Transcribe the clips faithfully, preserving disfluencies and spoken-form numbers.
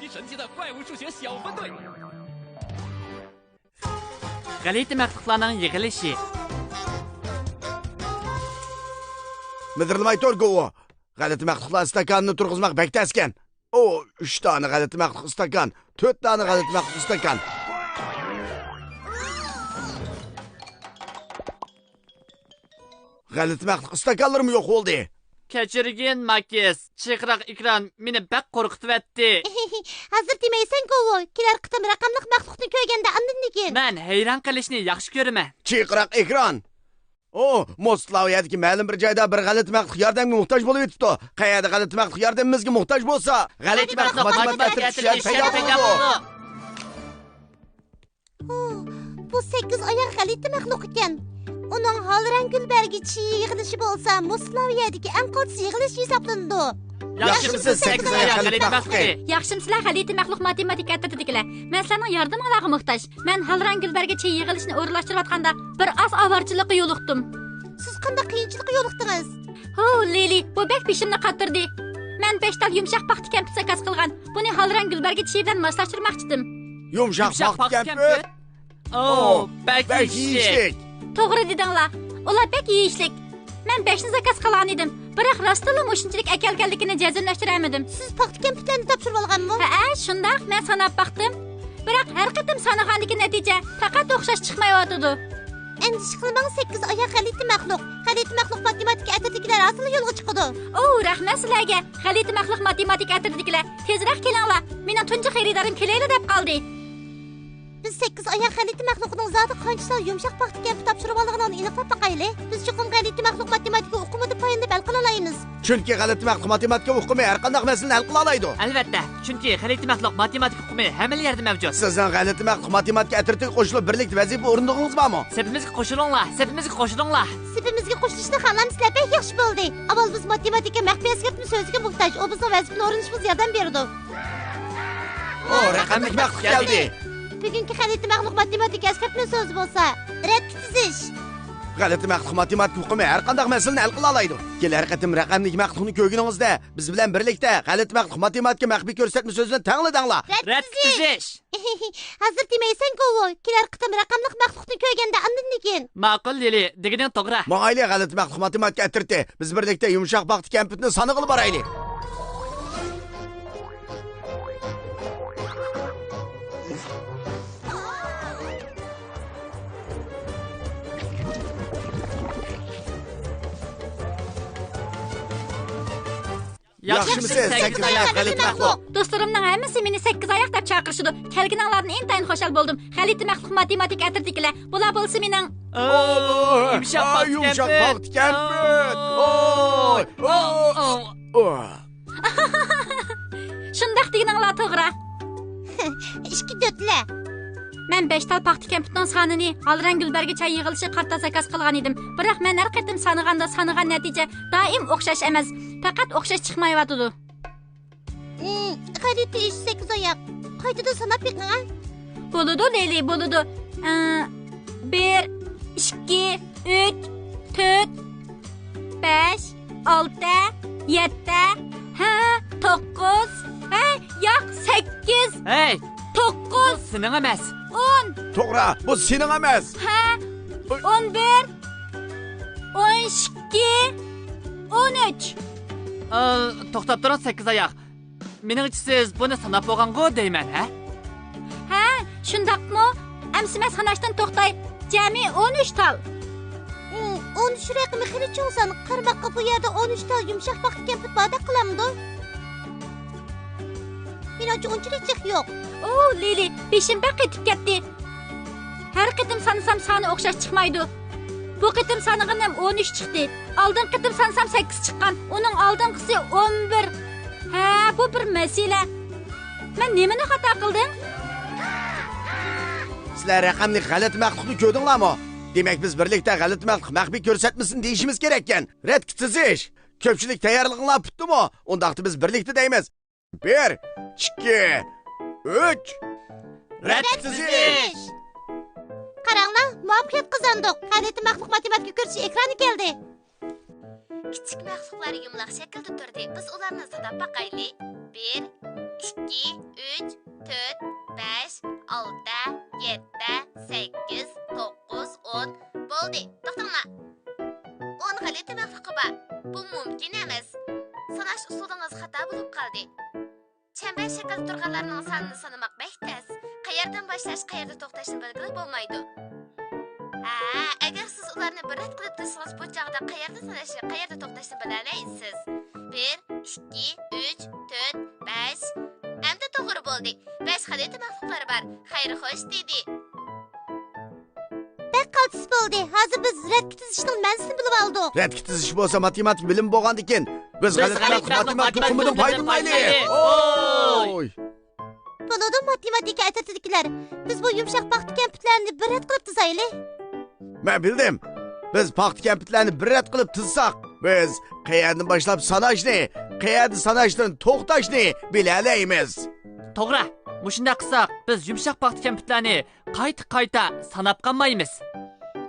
神奇的怪物数学小分队。 غەلىتە مەخلۇقلارنىڭ يىغىلىشى. مىدىرلىماي تۇر، گوۋۇ. غەلىتە مەخلۇقلار ئىستاكانىنى تۇرغۇزماق بەك تەسكەن. ئۇ، ئۈچ دانە غەلىتە مەخلۇق ئىستاكان، تۆت دانە غەلىتە مەخلۇق ئىستاكان. غەلىتە مەخلۇق ئىستاكانلىرىمۇ يوق بولدى. كەچۈرگىن، ماكىس. چىرقىراق ئېكران مېنى بەك قورقۇتۇۋەتتى. ھازىر دېمەيسەن، گوۋۇ. كېلەر قېتىم رەقەملىك مەخلۇقنى كۆرگەندە ئاندىن دېگىن. مەن ھەيران قېلىشنى ياخشى كۆرىمەن. چىرقىراق ئېكران. ئۇ، مۇستلاۋىيەدىكى مەلۇم بىر جايدا بىر غەلىتە مەخلۇق ياردەمگە موھتاج بولۇۋېتىپتۇ. قەيەردە غەلىتە مەخلۇق ياردىمىمىزگە موھتاج بولسا، غەلىتە مەخلۇق ماتېماتىكا ئەترىتى پەيدا بولىدۇ. ھۇ، بۇ سەككىز ئاياق غەلىتە مەخلۇق ئىكەن. ئۇنىڭ ھالرەڭ گۈلبەرگى چىيى يىغىلىشى بولسا مۇستلاۋىيەدىكى ئەڭ قالتىس يىغىلىش ھېسابلىنىدۇ. ياخشىمۇسىز، سەككىز ئاياق غەلىتە مەخلۇقى؟ ياخشىمسىلەر غەلىتە مەخلۇق ماتېماتىكا ئەترىتىدىكىلەر؟ مەن سىلەرنىڭ ياردىمىڭلارغا موھتاج. مەن ھالرەڭ گۈلبەرگى چىيى يىغىلىشىنى ئورۇنلاشتۇرۇۋاتقاندا بىر ئاز ئاۋارىچىلىققا يولۇقتۇم. سىز قانداق قىيىنچىلىققا يولۇقتىڭىز؟ ھۇ، لىلى، بۇ بەك بېشىمنى قاتتۇردى. مەن بەش تال يۇمشاق پاختا كەمپۈت زاكاز قىلغان. بۇنى ھالرەڭ گۈلبەرگى چىيى بىلەن ماسلاشتۇرماقچىدىم. يۇمشاق پاختا كەمپۈت؟ ئوو، بەك يېيىشلىك. توغرا دېدىڭلار. ئۇلار بەك يېيىشلىك. مەن بەشنى زاكاز قىلغان ئىدىم. بىراق راستتىنلا مۇشۇنچىلىك ئەكەلگەنلىكىنى جەزملەشتۈرەلمىدىم. سىز پاختا كەمپۈتلەرنى تاپشۇرۇۋالغانمۇ؟ ھەئە، شۇنداق، مەن ساناپ باقتىم. بىراق ھەر قېتىم سانىغاندىكى نەتىجە پەقەت ئوخشاش چىقمايۋاتىدۇ. ئەندىشە قىلماڭ، سەككىز ئاياق غەلىتە مەخلۇق. غەلىتە مەخلۇق ماتېماتىكا ئەترىتىدىكىلەر ھازىرلا يولغا چىقىدۇ. ئوۋ، رەھمەت سىلەرگە، غەلىتە مەخلۇق ماتېماتىكا ئەترىتىدىكىلەر. تېزرەك كېلىڭلار، مېنىڭ تۇنجى خېرىدارىم كېلەيلا دەپ قالدى. بىز سەككىز ئاياق غەلىتە مەخلۇقنىڭ زادى قانچە تال يۇمشاق پاختا كەمپۈت تاپشۇرۇۋالغانلىقىنى ئېنىقلاپ باقايلى. بىز چوقۇم غەلىتە مەخلۇق ماتېماتىكا ئۇقۇمىدىن پايدىلىنىپ ھەل قىلالايمىز. چۈنكى غەلىتە مەخلۇق ماتېماتىكا ئۇقۇمى ھەر قانداق مەسىلىنى ھەل قىلالايدۇ. ئەلۋەتتە، چۈنكى غەلىتە مەخلۇق ماتېماتىكا ئۇقۇمى ھەممىلا يەردە مەۋجۇت. سىزنىڭ غەلىتە مەخلۇق ماتېماتىكا ئەترىتىگە قوشۇلۇپ بىرلىكتە ۋەزىپە ئورۇندىغىڭىز بارمۇ؟ سېپىمىزگە قوشۇلۇڭلار، سېپىمىزگە قوشۇلۇڭلار. سېپىمىزگە قوشۇلۇشنى خالامسىلەر، بەك ياخشى بولدى. ئاۋۋال بىز ماتېماتىكا مەخپىي ئەسكەرتمە سۆزىگە موھتاج، ئۇ بىزنىڭ ۋەزىپىنى ئورۇندىشىمىزغا ياردەم بېرىدۇ. ئۇ، رەقەملىك مەخلۇق كەلدى. بۈگۈنكى غەلىتە مەخلۇق ماتېماتىكا ئەسكەرتمە سۆزى بولسا، رەتكە تىزىش. غەلىتە مەخلۇق ماتېماتىكا ئۇقۇمى ھەر قانداق مەسىلىنى ھەل قىلالايدۇ. كېلەر قېتىم رەقەملىك مەخلۇقنى كۆرگىنىڭىزدە، بىز بىلەن بىرلىكتە غەلىتە مەخلۇق ماتېماتىكا مەخپىي كۆرسەتمە سۆزىنى تەڭلا دەڭلار. رەتكە تىزىش. ھازىر دېمەيسەن، گوۋۇ. كېلەر قېتىم رەقەملىك مەخلۇقنى كۆرگەندە ئاندىن دېگىن. ماقۇل، لىلى، دېگىنىڭ توغرا. ماڭايلى، غەلىتە مەخلۇق ماتېماتىكا ئەترىتى. بىز بىرلىكتە يۇمشاق پاختا كەمپۈتنى سانىغىلى بارايلى. ياخشىمۇسىز، سەككىز ئاياق غەلىتە مەخلۇق؟ دوستلىرىمنىڭ ھەممىسى مېنى سەككىز ئاياق دەپ چاقىرىشىدۇ. كەلگىنىڭلاردىن ئىنتايىن خۇشال بولدۇم. غەلىتە مەخلۇق ماتېماتىكا ئەترىتىدىكىلەر. بۇلار بولسا مېنىڭ، ئوي، يۇمشاق پاختا كەمپۈت. ئوي. شۇنداق دېگىنىڭلار توغرا. ئىككى دۆتلە. مەن بەش تال پاختا كەمپۈتنىڭ سانىنى ھالرەڭ گۈلبەرگى چاي يىغىلىشى قارىتا زاكاز قىلغان ئىدىم. بىراق مەن ھەر قېتىم سانىغاندا سانىغان نەتىجە دائىم ئوخشاش ئەمەس، پەقەت ئوخشاش چىقمايۋاتىدۇ. ئىم، غەلىتە ئىش، سەككىز ئاياق. قايتىدىن ساناپ بېقىڭ، ھە؟ بولىدۇ، لىلى، بولىدۇ. ئە، بىر، ئىككى، ئۈچ، تۆت، بەش، ئالتە، يەتتە، ھە، توققۇز، ھە، ياق، سەككىز. ھەي! توققۇز. بۇ سېنىڭ ئەمەس. ئون. توغرا، بۇ سېنىڭ ئەمەس. ھە، ئون بىر، ئون ئىككى، ئون ئۈچ. ئا، توختاپ تۇرۇڭ، سەككىز ئاياق. مېنىڭچە سىز بۇنى ساناپ بولغانغۇ دەيمەن، ھە؟ ھە، شۇنداقمۇ؟ ئەمسە مەن ساناشتىن توختاي. جەمئىي ئون ئۈچ تال. ئۇ، ئون ئۈچ رەقىمى خېلى چوڭ سان. قارىماققا بۇ يەردە ئون ئۈچ تال يۇمشاق پاختا كەمپۈت باردەك قىلامدۇ؟ مېنىڭچە ئۇنچىلىك جىق يوق. ئوۋ، لىلى، بېشىم بەك قېتىپ كەتتى. ھەر قېتىم سانىسام سانى ئوخشاش چىقمايدۇ. بۇ قېتىم سانىغىنىم ئون ئۈچ چىقتى. ئالدىنقى قېتىم سانىسام سەككىز چىققان. ئۇنىڭ ئالدىنقىسى ئون بىر. ھە، بۇ بىر مەسىلە. مەن نېمىنى خاتا قىلدىم؟ سىلەر رەقەملىك غەلىتە مەخلۇقنى كۆردۈڭلارمۇ؟ دېمەك، بىز بىرلىكتە غەلىتە مەخلۇق مەخپىي كۆرسەتمىسىنى دېيىشىمىز كېرەككەن. رەتكە تىزىش. كۆپچىلىك تەييارلىقىڭلار پۈتتىمۇ؟ ئۇنداقتا بىز بىرلىكتە دەيمىز. بىر، ئىككى، ئۈچ. رەتكە تىزىش. قاراڭلار، مۇۋەپپەقىيەت قازاندۇق. غەلىتە مەخلۇق ماتېماتىكا كۆرسىتىش ئېكرانى كەلدى. كىچىك مەخلۇقلار يۇمىلاق شەكىلدە تۇردى. بىز ئۇلارنى ساناپ باقايلى. بىر، ئىككى، ئۈچ، تۆت، بەش، ئالتە، يەتتە، سەككىز، توققۇز، ئون. بولدى، توختاڭلار. ئون غەلىتە مەخلۇقى بار. بۇ مۇمكىن ئەمەس. ساناش ئۇسۇلىڭىز خاتا بولۇپ قالدى. چەمبەر شەكىلدە تۇرغانلارنىڭ سانىنى سانىماق بەك تەس. قەيەردىن باشلاش، قەيەردە توختاشنى بىلگىلى بولمايدۇ. ھە، ئەگەر سىز ئۇلارنى بىر رەت قىلىپ تىزسىڭىز، بۇ چاغدا قەيەردە ساناشنى، قەيەردە توختاشنى بىلەلەيسىز. بىر، ئىككى، ئۈچ، تۆت، بەش. ئەمدى توغرا بولدى. بەش غەلىتە مەخلۇقلار بار. خەير خوش، دېدى. بەك قالتىس بولدى. ھازىر بىز رەتكە تىزىشنىڭ مەنىسىنى بىلىۋالدۇق. رەتكە تىزىش بولسا ماتېماتىكا بىلىمى بولغاندىكىن، بىز غەلىتە مەخلۇق ماتېماتىكا ئۇقۇمىدىن پايدىلىنايلى. ئوي! بولىدۇ، ماتېماتىكا ئەترىتىدىكىلەر. بىز بۇ يۇمشاق پاختا كەمپۈتلەرنى بىر رەت قىلىپ تىزايلى. مەن بىلدىم. بىز پاختا كەمپۈتلەرنى بىر رەت قىلىپ تىزساق، بىز قەيەردىن باشلاپ ساناشنى، قەيەردە ساناشتىن توختاشنى بىلەلەيمىز. توغرا. مۇشۇنداق قىلساق، بىز يۇمشاق پاختا كەمپۈتلەرنى قايتا-قايتا ساناپ قالمايمىز.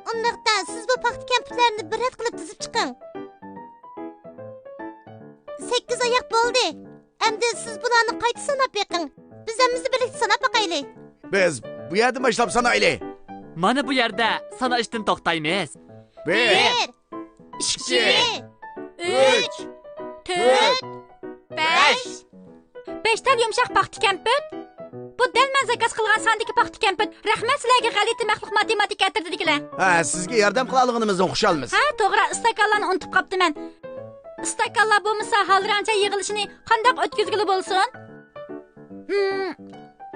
ئۇنداقتا سىز بۇ پاختا كەمپۈتلەرنى بىر رەت قىلىپ تىزىپ چىقىڭ. سەككىز ئاياق بولدى. ئەمدى سىز بۇلارنى قايتا ساناپ بېقىڭ. بىز ھەممىمىز بىرلىكتە ساناپ باقايلى. بىز بۇ يەردىن باشلاپ سانايلى. مانا بۇ يەردە ساناشتىن توختايمىز. بىر، بىر، ئىككى، ئىككى، ئۈچ، ئۈچ، تۆت، تۆت، بەش. بەش. بەش تال يۇمشاق پاختا كەمپۈت. بۇ دەل مەن زاكاز قىلغان ساندىكى پاختا كەمپۈت. رەھمەت سىلەرگە، غەلىتە مەخلۇق ماتېماتىكا ئەترىتىدىكىلەر. ھە، سىزگە ياردەم قىلالىغىنىمىزدىن خۇشالمىز. ھە، توغرا، ئىستاكانلارنى ئۇنتۇپ قاپتىمەن. ئىستاكانلار بولمىسا، ھالراڭ چاي يىغىلىشىنى قانداق ئۆتكۈزگىلى بولسۇن؟ ھىم،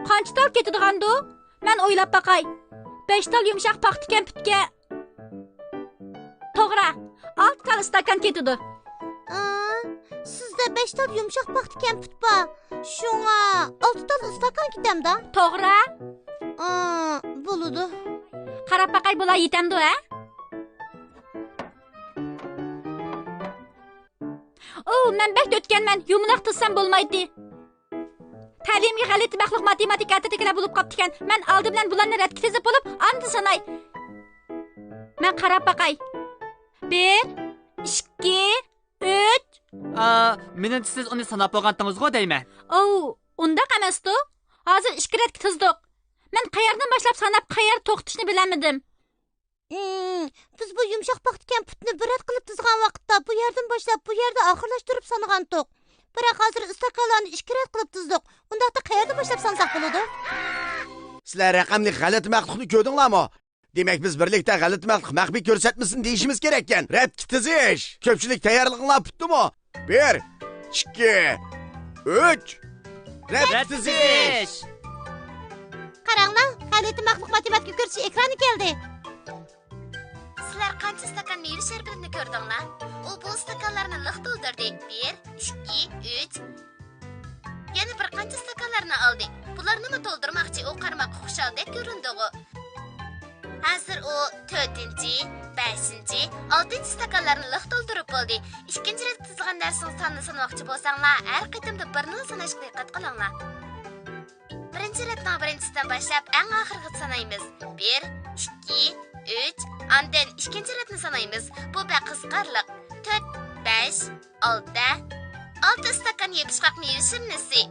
قانچە تال كېتىدىغاندۇ؟ مەن ئويلاپ باقاي. بەش تال يۇمشاق پاختا كەمپۈتكە، توغرا، ئالتە تال ئىستاكان كېتىدۇ. ئا، سىزدە بەش تال يۇمشاق پاختا كەمپۈت بار. شۇڭا ئالتە تال ئىستاكان كېتەمدا؟ توغرا. ئا، بولىدۇ. قاراپ باقاي، بۇلار يېتەمدۇ، ھە؟ ئۇ، مەن بەك ئۆتكەنمەن، يۇمىلاق تىزسام بولمايتتى. تەلىيىمگە غەلىتە مەخلۇق ماتېماتىكا ئەترىتىدىكىلەر بولۇپ قاپتىكەن. مەن ئالدى بىلەن بۇلارنى رەتكە تىزىپ بولۇپ، ئاندىن ساناي. مەن قاراپ باقاي. بىر، ئىككى، ئۈچ. ئا، مېنىڭچە سىز ئۇنى ساناپ بولغانتىڭىزغۇ دەيمەن. ئاۋۇ، ئۇنداق ئەمەستۇ. ھازىر ئىككى رەتكە تىزدۇق. مەن قەيەردىن باشلاپ ساناپ، قەيەردە توختىشىنى بىلەلمىدىم. ئىم، بىز بۇ يۇمشاق پاختا كەمپۈتنى بىر رەت قىلىپ تىزغان ۋاقىتتا، بۇ يەردىن باشلاپ، بۇ يەردە ئاخىرلاشتۇرۇپ سانىغانتۇق. بىراق ھازىر ئىستاكانلارنى ئىككى رەت قىلىپ تىزدۇق. ئۇنداقتا قەيەردىن باشلاپ سانىساق بولىدۇ؟ سىلەر رەقەملىك غەلىتە مەخلۇقنى كۆردۈڭلارمۇ؟ دېمەك، بىز بىرلىكتە غەلىتە مەخلۇق مەخپىي كۆرسەتمىسىنى دېيىشىمىز كېرەككەن. رەتكە تىزىش! كۆپچىلىك تەييارلىقىڭلار پۈتتىمۇ؟ بىر، ئىككى، ئۈچ. رەت تىزىش! قاراڭلار، غەلىتە مەخلۇق ماتېماتىكا كۆرسىتىش ئېكرانى كەلدى. سىلەر قانچە ئىستاكان مېۋە شەربىتىنى كۆردۈڭلار؟ ئۇ بۇ ئىستاكانلارنى لىق تولدۇردى. بىر، ئىككى، ئۈچ. يەنە بىر قانچە ئىستاكانلارنى ئالدى. بۇلارنىمۇ تولدۇرماقچى، ئۇ قارىماققا خۇشالدەك كۆرۈندىغۇ. ھازىر ئۇ تۆتىنچى، بەشىنچى، ئالتىنچى ئىستاكانلارنى لىق تولدۇرۇپ بولدى. ئىككىنچى رەتكە تىزغان نەرسىنىڭ سانىنى سانىماقچى بولساڭلار، ھەر قېتىمدا بىرنىلا ساناشقا دىققەت قىلىڭلار. بىرىنچى رەتنىڭ بىرىنچىسىدىن باشلاپ ئەڭ ئاخىرغىچە سانايمىز. بىر، ئىككى، ئۈچ، ئاندىن ئىككىنچى رەتنى سانايمىز. بۇ بەك قىزىقارلىق. تۆت، بەش، ئالتە. ئالتە ئىستاكان يېپىشقاق مېۋە شىرنىسى.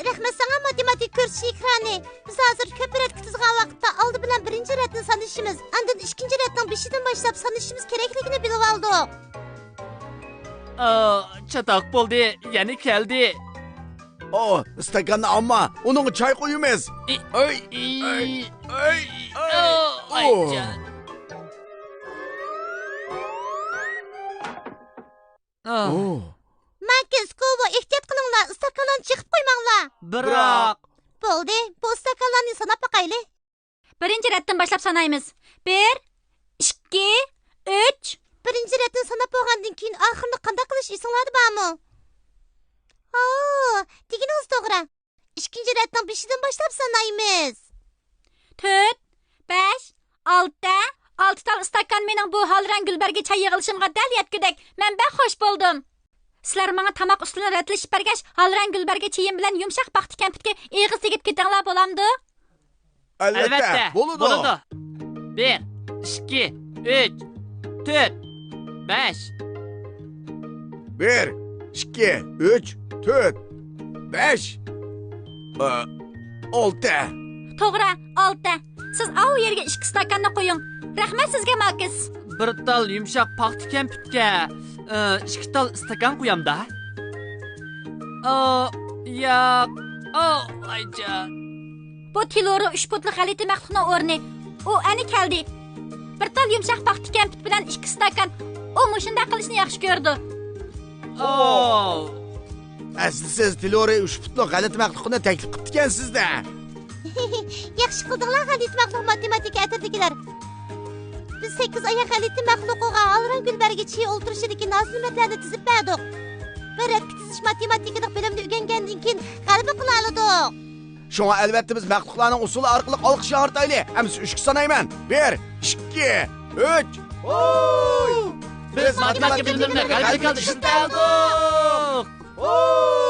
رەھمەت ساڭا، ماتېماتىكا كۆرسىتىش ئېكرانى. بىز ھازىر كۆپ رەتكە تىزغان ۋاقىتتا ئالدى بىلەن بىرىنچى رەتنى سانىشىمىز، ئاندىن ئىككىنچى رەتنىڭ بېشىدىن باشلاپ سانىشىمىز كېرەكلىكىنى بىلىۋالدۇق. ئا، چاتاق بولدى، يەنە كەلدى. ئو، ئىستاكاننى ئالما، ئۇنىڭغا چاي قۇيىمىز. ئى، ئەي، ئى، ئەي، ئەي، ئو، ئاي، ئو. جان. ئا. ئو. ماكىس، كوۋو، ئېھتىيات قىلىڭلار، ئىستاكانلارنى چېقىپ قويماڭلار. بىراق. بولدى، بۇ ئىستاكانلارنى ساناپ باقايلى. بىرىنچى رەتتىن باشلاپ سانايمىز. بىر، ئىككى، ئۈچ. بىرىنچى رەتنى ساناپ بولغاندىن كېيىن ئاخىرىنى قانداق قىلىش ئېسىڭلاردا بارمۇ؟ ئو، دېگىنىڭىز توغرا. ئىككىنچى رەتنىڭ بېشىدىن باشلاپ سانايمىز. تۆت، بەش، ئالتە، ئالتە تال ئىستاكان مېنىڭ بۇ ھالرەڭ گۈلبەرگە چاي يىغىلىشىمغا دەل يەتكۈدەك. مەن بەك خوش بولدۇم. سىلەر ماڭا تاماق ئۈستىلىنى رەتلىشىپ بەرگەچ، ھالرەڭ گۈلبەرگە چېيىم بىلەن يۇمشاق پاختا كەمپۈتكە ئېغىز تېگىپ كېتىڭلار، بولامدۇ؟ ئەلۋەتتە، بولىدۇ. بىر، ئىككى، ئۈچ، تۆت. بەش. بىر، ئىككى، ئۈچ، تۆت، بەش، ئە، ئالتە. توغرا، ئالتە. سىز ئاۋۇ يەرگە ئىككى ئىستاكاننى قويۇڭ. رەھمەت سىزگە، ماكس. بىر تال يۇمشاق پاختا كەمپۈتكە، ئە، ئىككى تال ئىستاكان قويامدا. ئا، ياق. ئا، ئايجان. بۇ تىلورو ئۈچ پۇتلۇق غەلىتە مەخلۇقنىڭ ئورنى. ئۇ ئەنە كەلدى. بىر تال يۇمشاق پاختا كەمپۈت بىلەن ئىككى ئىستاكان. ئۇ مۇشۇنداق قىلىشنى ياخشى كۆرىدۇ. ئاۋۇ. ئەسلى سىز تىلورى ئۈچ پۇتلۇق غەلىتە مەخلۇقنى تەكلىپ قىپتىكەنسىز-دە. ياخشى قىلدىڭلار، غەلىتە مەخلۇق ماتېماتىكا ئەترىتىدىكىلەر. بىز سەككىز ئاياق غەلىتە مەخلۇقىغا ھالران گۈلبەرگى چىيى ئولتۇرۇشىدىكى نازۇنىمەتلەرنى تىزىپ بەردۇق. بىر رەتكە تىزىش ماتېماتىكىلىق بىلىمنى ئۆگەنگەندىن كېيىن غەلىبە قىلالىدۇق. شۇڭا ئەلۋەتتە بىز مەخلۇقلارنىڭ ئۇسسۇلى ئارقىلىق ئالقىش ياڭرىتايلى. ئەمىسە ئۈچكە سانايمەن. بىر، ئىككى، ئۈچ. ھوي! بىز ماتېماتىكا بىلىملىرىنى غەلىبىلىك ھالدا ئىشلىتەلىدۇق. ھوي!